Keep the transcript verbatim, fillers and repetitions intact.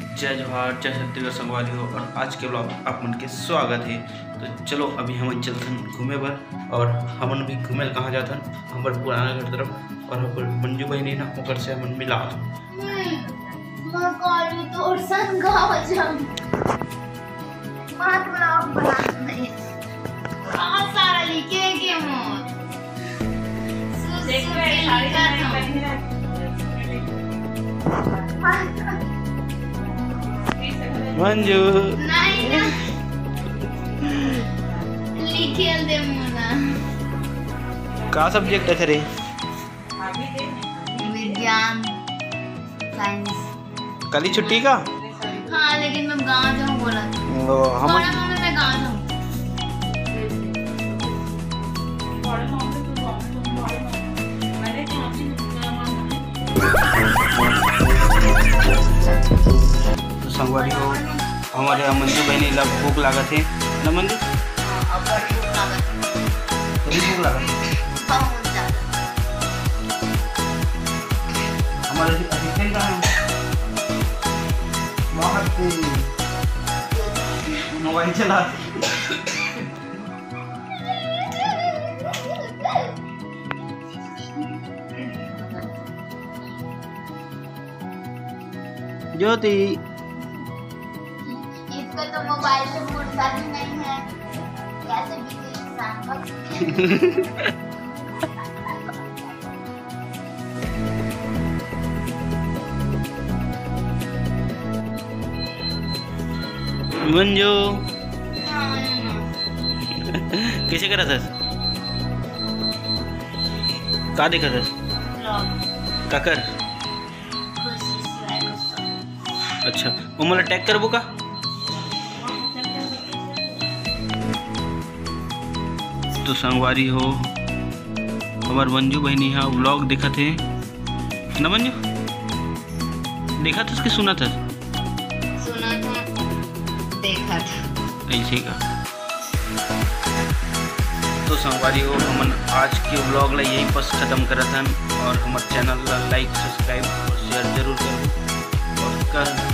जय जोहार, जय छत्तीसगढ़ संगवारी हो, और आज के vlog आप मन के स्वागत है। तो चलो, अभी हमन चलथन घूमे बर, और हमन भी घूमे ल कहाँ जाथन, हमर पुराना घर तरफ, और हमर मंजू बहिनी ना, ओकर से हमन मिलात। हम्म, मैं काली तोर संग गाँव जाऊँ। बात vlog बनात नहीं। बहुत सारा लिखे के मोर। सु-, देखो, सु-, ये के साड़ी लिखा मैंने था। पहनी है। मंजू। नहीं ना। लिखे दे मोला। का subject है तेरे? विज्ञान, science। कल ही छुट्टी का? हाँ, लेकिन मैं गाँव जाऊँ बोला था। ओ, हम थोड़ा moment मैं गाँव जाऊँ। तो संगवारी हो, हमर मंजू बहिनी ला भूख लागत है ना मंजू? हाँ, अब बड़ी भूख लागत है। बड़ी भूख लागत है। बहुत ज्यादा। हमर assistant कहाँ है? बाहर से mobile चला। ज्योति। इसको तो mobile से फुर्सत ही नहीं है, कैसे busy इंसान को। मंजू, कइसे करत हस? का देखत हस? Vlog। काकर? खुशी से। अच्छा, वो मोला tag करबो का? तो संगवारी हो, हमर मंजू बहिनी हा vlog देखत हे ना मंजू? देखत हस कि सुनत हस? सुनत हस, देखत हस। ऐसे का? तो संगवारी हो, हमन आज के vlog ला यही बस खत्म करत हन, और हमर channel ला like, subscribe और share जरूर करो, और कर